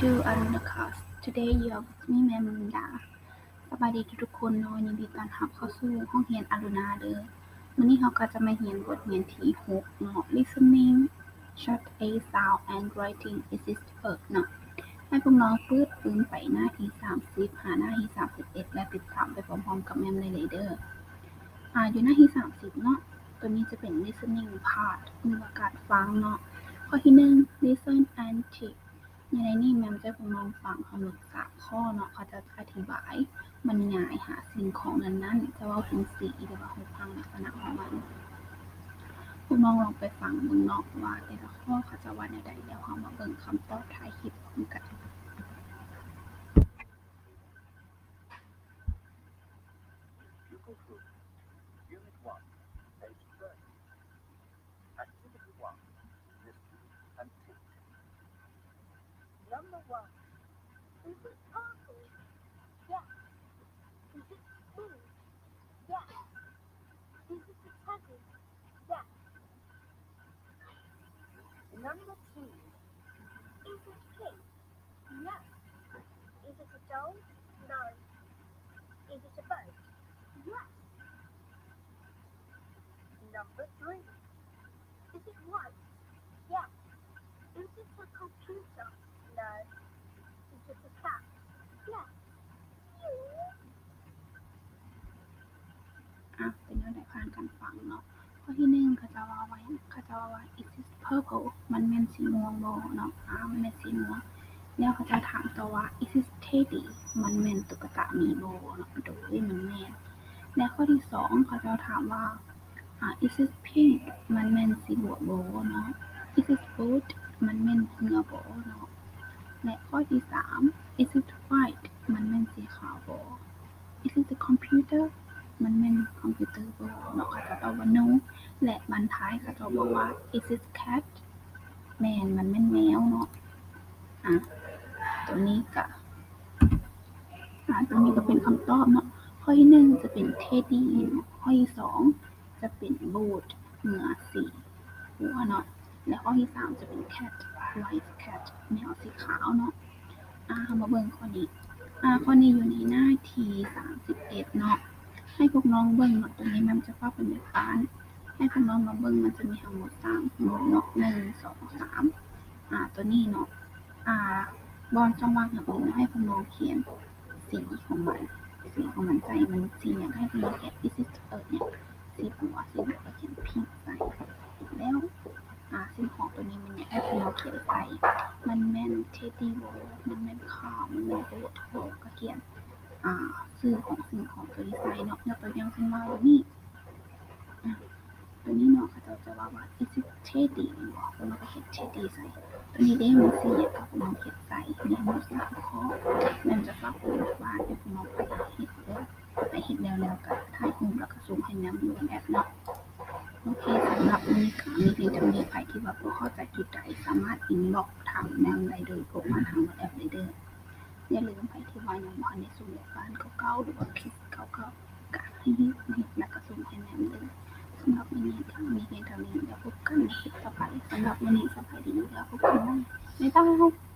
Hello Aruna class, today you are with me, Ma'am Linda. ສະບາຍດີທຸກໆຄົນເນາະ, ຍິນດີຕ້ອນຮັບເຂົ້າສູ່ຫ້ອງຮຽນອາລຸນາເດີ້. ມື້ນີ້ເຮົາກໍຈະມາຮຽນບົດຮຽນທີຫົກເນາະ, listening, chart A sound and writing is it a bird ເນາະ. ໃຫ້ພວກນ້ອງເປີດປຶ້ມໄປໜ້າທີສາມສິບ ຫາໜ້າທີສາມສິບເອັດ ແລະ ຕິດຕາມໄປພ້ອມໆກັບແມ່ມໄດ້ເລີຍເດີ້. ອາ ຢູ່ໜ້າທີສາມສິບເນາະ, ຕົວນີ້ຈະເປັນ listening part ຫຼືວ່າການຟັງເນາະ. ຂໍ້ທີໜຶ່ງ listen and tick. ໃນນີ້ແມ່ມຈະໃຫ້ພວກນ້ອງຟັງທັງໝົດສາມຂໍ້ເນາະ, ເຂົາຈະອະທິບາຍ ບັນຍາຍຫາສິ່ງຂອງນັ້ນໆ ຈະເວົ້າເຖິງສີ ຫຼືວ່າຮູບຮ່າງລັກສະນະຂອງມັນ. ພວກນ້ອງລອງໄປຟັງເບິ່ງເນາະວ່າແຕ່ລະຂໍ້ເຂົາຈະວ່າແນວໃດ, ແລ້ວເຮົາມາເບິ່ງຄຳຕອບທ້າຍຄລິບພ້ອມກັນ. Pupil Group, Unit one, page thirty. Activity one, listen and teach. Number one, is it purple? Yes. Is it blue? Yes. Is it a teddy? Yes. Number two, is it pink? Yes. Is it a doll? No. Is it a boat? Yes. Number three, is it white? Yes. Is it a computer? No. Is it a cat? Yes. ອາ ເປັນແນວໃດ ຜ່ານການຟັງເນາະ. ຂໍ້ທີໜຶ່ງ ເຂົາເຈົ້າເວົ້າວ່າຫຍັງ? ເຂົາເຈົ້າເວົ້າວ່າ Is it purple? ມັນແມ່ນສີມ່ວງບໍ່ເນາະ? ອາ ມັນແມ່ນສີມ່ວງ. ແລ້ວເຂົາເຈົ້າຖາມຕໍ່ວ່າ Is it teddy? ມັນແມ່ນຕຸກກະຕາໝີບໍ່ເນາະ? ໂດຍ ມັນແມ່ນ. ແລະ ຂໍ້ທີສອງ ເຂົາເຈົ້າຖາມວ່າ ອາ Is it pink? ມັນແມ່ນສີບົວບໍ່ເນາະ? Is it boat? ມັນແມ່ນເຮືອບໍ່ເນາະ? ແລະ ຂໍ້ທີສາມ Is it white? ມັນແມ່ນສີຂາວບໍ່? Is it a computer? ມັນແມ່ນຄອມພິວເຕີບໍ່ເນາະ? ເຂົາເຈົ້າຕອບວ່າ No. ແລະ ບັນທ້າຍເຂົາເຈົ້າບອກວ່າ Is it cat? ແມ່ນ, ມັນແມ່ນແມວເນາະ. ອາ ຕົວນີ້ກະ ອາ ຕົວນີ້ກະເປັນຄຳຕອບເນາະ. ຂໍ້ທີໜຶ່ງຈະເປັນ teddy ເນາະ, ຂໍ້ທີສອງຈະເປັນ boat ເຮືອສີບົວເນາະ, ແລະ ຂໍ້ທີສາມຈະເປັນ cat, white cat ແມວສີຂາວເນາະ. ອາ ເຮົາມາເບິ່ງຂໍ້ນີ້. ອາ ຂໍ້ນີ້ຢູ່ໃນໜ້າທີສາມສິບເອັດເນາະ. ໃຫ້ພວກນ້ອງເບິ່ງເນາະ, ຕົວນີ້ແມ່ນຈະເວົ້າເປັນແບບບ້ານ. ໃຫ້ພວກນ້ອງມາເບິ່ງ, ມັນຈະມີທັງໝົດສາມໝວດເນາະ, ໜຶ່ງ ສອງ ສາມ. ອາ ຕົວນີ້ເນາະ, ອາ ບ່ອນຊ່ອງວ່າງທາງເທິງ ໃຫ້ພວກນ້ອງຂຽນສີຂອງມັນ, ສີຂອງມັນໃສ່. ມັນສີຫຍັງ? ໃຫ້ພວກນ້ອງຂຽນ Is it a ຫຍັງ? ສີບົວ, ສີບົວກໍຂຽນ pink ໃສ່. ແລ້ວ ອາ ສິ່ງຂອງຕົວນີ້ມັນຢາກໃຫ້ພວກເຮົາຂຽນໃສ່ ມັນແມ່ນ teddy ບໍ່, ມັນແມ່ນ car, ມັນແມ່ນ boat ບໍ່, ກໍຂຽນ ອາ ຊື່ຂອງສິ່ງຂອງຕົວນີ້ໃສ່ເນາະ. ຍົກຕົວຢ່າງເຊັ່ນວ່າຕົວນີ້ ອາ ຕົວນີ້ເນາະ, ເຂົາເຈົ້າຈະເວົ້າວ່າ Is it teddy? ແມ່ນບໍ່? ພວກເຮົາກໍຂຽນ teddy ໃສ່. ຕົວນີ້ເດ້ ມັນສີຫຍັງ? ກໍພວກເຮົາຂຽນໃສ່. ມີທັງໝົດສາມຂໍ້. ແມ່ນຈະຝາກເບິ່ງວ່າ ໃຫ້ພວກເຮົາໄປເຮັດເດີ. ໄປເຮັດແລ້ວ ແລ້ວກໍຖ່າຍຮູບ ແລ້ວກໍສົ່ງໃຫ້ແມ່ມຢູ່ WhatsApp ເນາະ. ໂອເຄ ສຳລັບມື້ນີ້ກໍມີພຽງເທົ່ານີ້. ໃຜທີ່ວ່າບໍ່ເຂົ້າໃຈຈຸດໃດ ສາມາດ inbox ຖາມແມ່ມໄດ້ໂດຍກົງຜ່ານທາງ WhatsApp ໄດ້ເດີ້. ຢ່າລືມ ໃຜທີ່ວ່າຍັງບໍ່ທັນໄດ້ສົ່ງແບບບ້ານເກົ່າໆ ຫຼືວ່າ quiz ເກົ່າໆ ກໍໃຫ້ເຮັດ ເຮັດ ແລ້ວກໍສົ່ງໃຫ້ແມ່ມເດີ້. ສຳລັບມື້ນີ້ກໍມີພຽງເທົ່ານີ້. ແລ້ວພົບກັນໃນຄລິບຕໍ່ໄປ. ສຳລັບມື້ນີ້ ສະບາຍດີ ແລ້ວພົບກັນໃໝ່. ບາຍບາຍ.